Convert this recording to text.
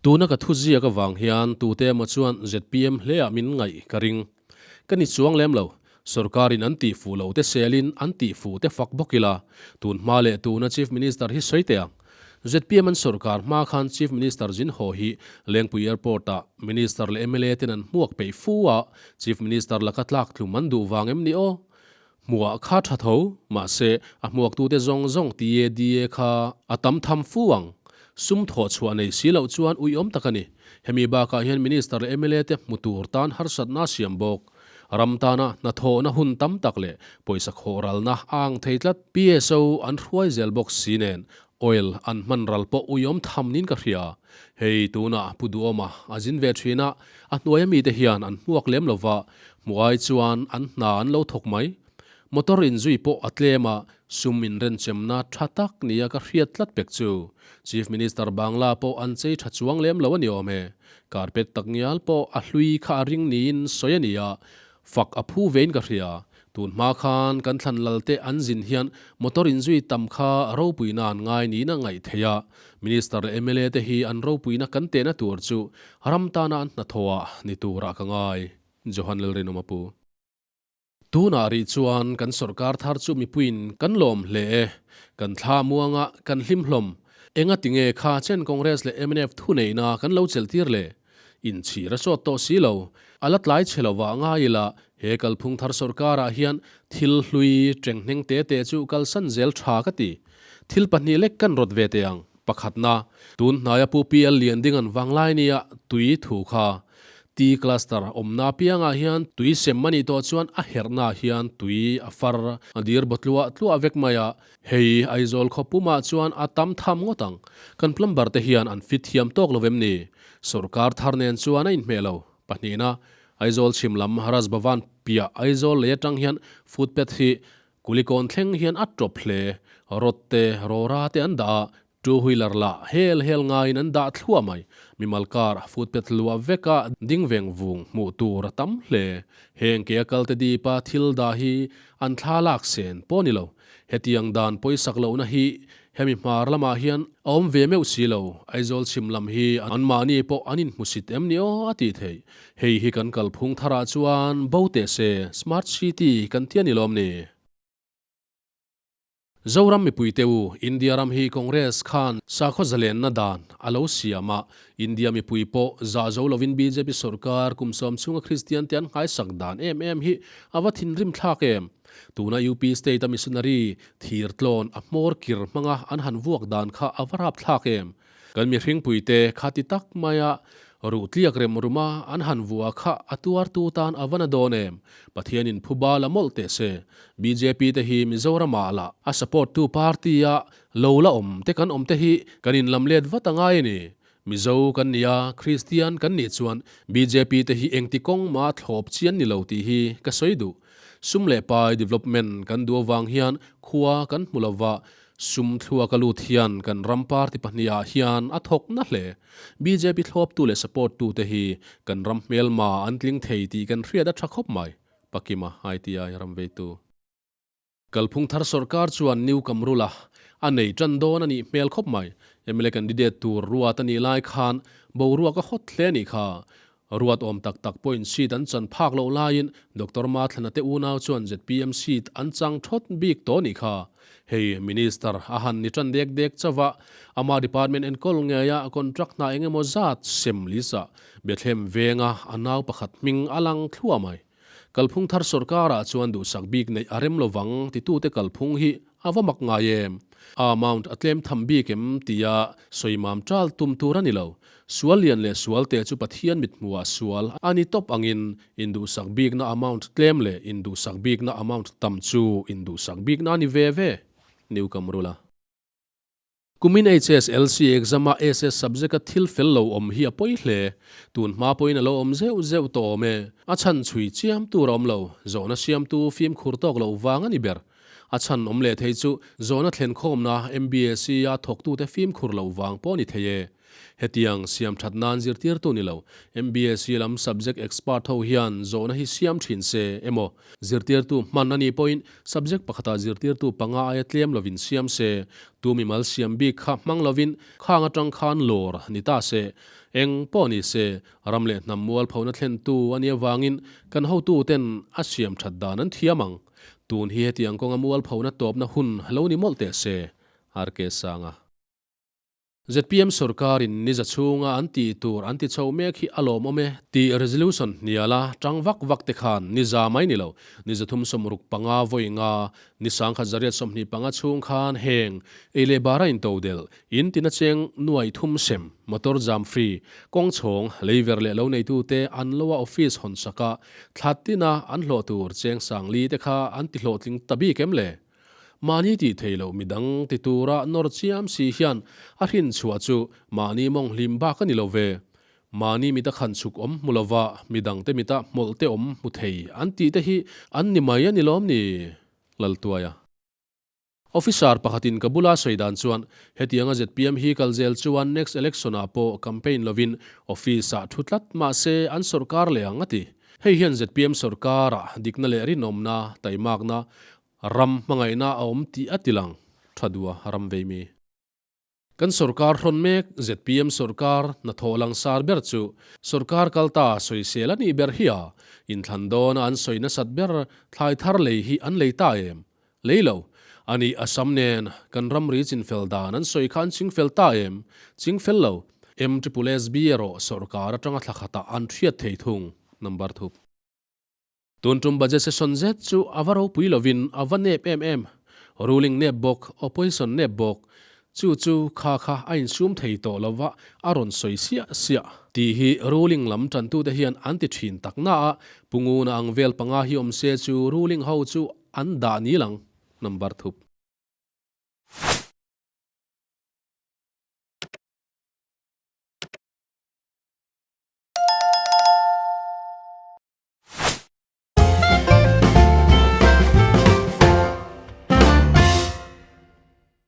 Tuna ka thuziak avang hian tute emaw chuan zpm hleah min ngaih ka ring. Ka ni chuang lem lo. Sorkarin an tih fuh lo te selin an tih fuh te fak bawk ila, tun hma leh tuna Chief Minister hi sawi teh ang. Zpm an sorkar hma khan Chief Minister zin haw hi Lengpui Airport-ah Minister leh mla ten an hmuak peih fu a, Chief Minister laka tlak tlum an duh vang em ni aw? Hmuah kha tha tho, mahse a hmuaktute zawng zawng TADA kha a tam tham fu ang. Sum thawh chhuah nei si loh chuan uiawm tak a ni. Hemi bakah hian Minister leh mla te hmu tur tan harsatna a siam bawk. Ram tana hnathawhna hun tam tak leh pawisa khawhralna a ang thei tlat. PSO an hruai zel bawk si nen oil an hman ral pawh uiawm tham niin ka hria. Hei tunah Pu Duhawma a zin ve thin a, a hnuaia mite hian an hmuak lem lova, hmuh ai chuan an hna an lo thawk mai. Motor inzui pawh a tlem a, sum inrenchemna tha tak nia ka hriat tlat pek chu. Chief Minister Bangla pawh an chei tha chuang lem lo a ni awm e. Carpet takngial pawh a hlui kha a ring niin sawi a ni a, Fak a phu vein ka hria. Tun hma khan kan thlan lal te an zin hian motor inzui tam kha ropuina an ngai niin a ngaih theih a. Minister leh mla te hi an ropuina kan tehna tur chu ram tana an hnathawhah ni turah ka ngai. Johan Lalrinawma pu. Tunah rih chuan kan sawrkar thar chu mipuiin kan lawm hle e. Kan thla muanga kan hlim hlawm. Enga tinge kha chen Congress leh mnf thuneihna kan lo chelhtir le? Inchhir a sawt tawh si lo. A la tlai chhe lovah ngai ila, he kalphung thar sawrkarah hian thil hlui tenghneng te te chu kalsan zel tha ka ti. Thil pahnih lek kan rawt ve teh ang. Pakhatna, tun hnaia Pu PL Lianding an vanglai nia tui thu kha. Tea cluster awmna apiangah hian tui sem a nih tawh chuan a herhnaah hian tui a far a dir baw tluah tluah vek mai a. Hei Aizawl khaw pumah chuan a tam tham ngawt ang. Kan plumber te hian an fit thiam tawk lo vem ni? Sorkar thar nen chuan a inhmeh lo. Pahnihna, Aizawl chhim lam Raj Bhavan piah Aizawl lei atang hian footpath hi Kulikawn thleng hian a tawp hle. Rod te, rawra te an dah a, two wheeler lah hel hel ngaiin an dah thluah mai. Mimal car footpath luah veka ding veng vung hmuh tur a tam hle. Heng ke a kal te dipa thil dah hi an thla lak sen pawh ni lo. Hetiang dan pawisak lohna hi hemi hmar lamah hian a awm ve meuh si lo. Aizawl chhim lam hi anmahni pawh an inhmusit em ni aw a tih theih. Hei hi kan kalphung tharah chuan bo teh se, Smart City kan ti a ni lawm ni? Zoram mipuite u, India ram hi Congress khan sakhaw zalenna dan a lo siam a, India mipui pawh zah zo lovin bjp sorkar kum sawm chhunga Kristian te an nghaisak dan em em hi a va thinrim thlak em? Tuna UP state a missionary thir tlawn a hmawr kir hmanga an han vuak dan kha a va rap thlak em? Kan mihringpuite kha ti tak maia ruh tliak rem ruma an han vua kha a tuartu tan a va na dawn em? Pathianin phuba la mawlh teh se. Bjp te hi Mizoramah lah a support tu party a lo la awm te kan awm te hi kan inlam let vat a ngai a ni. Mizo kan ni a, Kristian kan nih chuan bjp te hi engti kawng mah thlawp chian ni lo tih hi ka sawi duh. Sum leh pai development kan duh avang hian khua kan hmu lova, sum thluak a lut hian kan ram party pahnihah hian a thawk na hle. Bjp thlawptu leh support tu te hi kan ram hmelma an tling thei tih kan hriat a tha khawp mai. Pakima ITI ramveitu. Kalphung thar sawrkar chuan New Kamrula a nei tan dawn a nih hmel khawp mai. Mla candidate tur ruat a nih lai khan boruak a hawt hle a nih kha. Ruat awm tak tak pawhin seat an chan phak loh laiin Doctor Mathlana te unau chuan zpm seat an chang thawt bik tawh a nih kha. Hei Minister a han ni tan dek dek chauh a, ama department enkawl ngeia contract hna eng emaw zat sem list ah Bethlehem venga a nau pakhat hming a lang thluah mai. Kalphung thar sawrkarah chuan duhsak bik neih a rem lovang titute kalphung hi a va mak ngai em? A amount a tlem tham bik em tia sawi mam tal tum tur a ni lo. Sual lian leh sual te chu Pathian mithmuhah sual a ni tawp angin induhsak bikna amount tlem leh induhsak bikna amount tam chu induhsak bikna a ni ve ve. New Kamrula. Kumin HSLC exam-a SS subject-a thil fel lo awm hi a pawi hle. Tun hma pawhin a lo awm zeuh zeuh tawh awm e. A chhan chhui chiam tur a awm lo. Zawhna siamtu fimkhur tawk loh vang a ni ber. A chhan awm leh thei chu zawhna thlenkhawmna MBSE-a thawktute fimkhur loh vang pawh a ni thei e. Hetiang siam that nan zirtirtu ni lo, MBSE lam subject expert ho hian zawhna hi siam thin se emaw, zirtirtu hman a nih pawhin subject pakhatah zirtirtu panga aia tlem lovin siam se, tu mimal siam bik kha hmang lovin khang atang khan lawr ni ta se. Eng pawh ni se, ram leh hnam mualphona thlentu a nih avangin kan hotuten a siam that dan an thiam ang. Tun hi hetiang kawnga mualphona tawpna hun lo ni mawlh teh se, RK Sanga. Zpm sorkarin ni za chhunga an tih tur an ti chho mek hi a lawmawm e tih resolution hniala tang vak vak te khan ni za mai ni lo, ni 365 vawi nga, ni 1125 chhung khan heng ei leh bara intodelh, in tina cheng nuai thum sem, motor jam free, kawng chhawng, leiver leh lo neitute an loa office hawn saka thla tina an hlawh tur cheng sangli te kha an ti hlawhtling ta bik em le? Mahni tih thei loh midang ti tura nawr chiam si hian a hrin chhuah chu mahni mawng hlim bak a ni lo ve. Mahni mita khan chhuk awm hmu lova midangte mita hmawlhte awm hmu thei an tih te hi an ni mai a ni lawm ni? Laltuaia. Officer pakhatin ka bula sawi dan chuan hetianga zpm hi kal zel chuan next election ah pawh campaign lovin office ah thu tlat mahse an sawrkar leh ang a ti. Hei hian zpm sawrkarah dikna leh rinawmna, taimakna, Ram hmangaihna a awm tih a tilang tha duh a ram vei mi. Kan sawrkar hrawn mek zpm sawrkar hnathawh langsar ber chu sawrkar kal ta sawisel a nih ber hi a, inthlan dawna an sawi nasat ber thlai thar lei hi an lei ta em? Lei lo. A nih Assam nen kan ramri chinfel dan an sawi kha an chingfel ta em? Chingfel lo. M triple SB erawh sawrkar atanga thla khatah an hriat thei thung. Number thup. Tun tum budget session zet chu a va ropui lovin a va nep em em. Ruling nep bawk, opposition nep bawk. Chu chu kha kha a insum thei tawh lova a rawn sawi siah siah. Tih hi ruling lam tantute hian an ti thin tak na a, Punguna ang vel panga hi awm se chu ruling ho chu an dah nil ang. Number thup.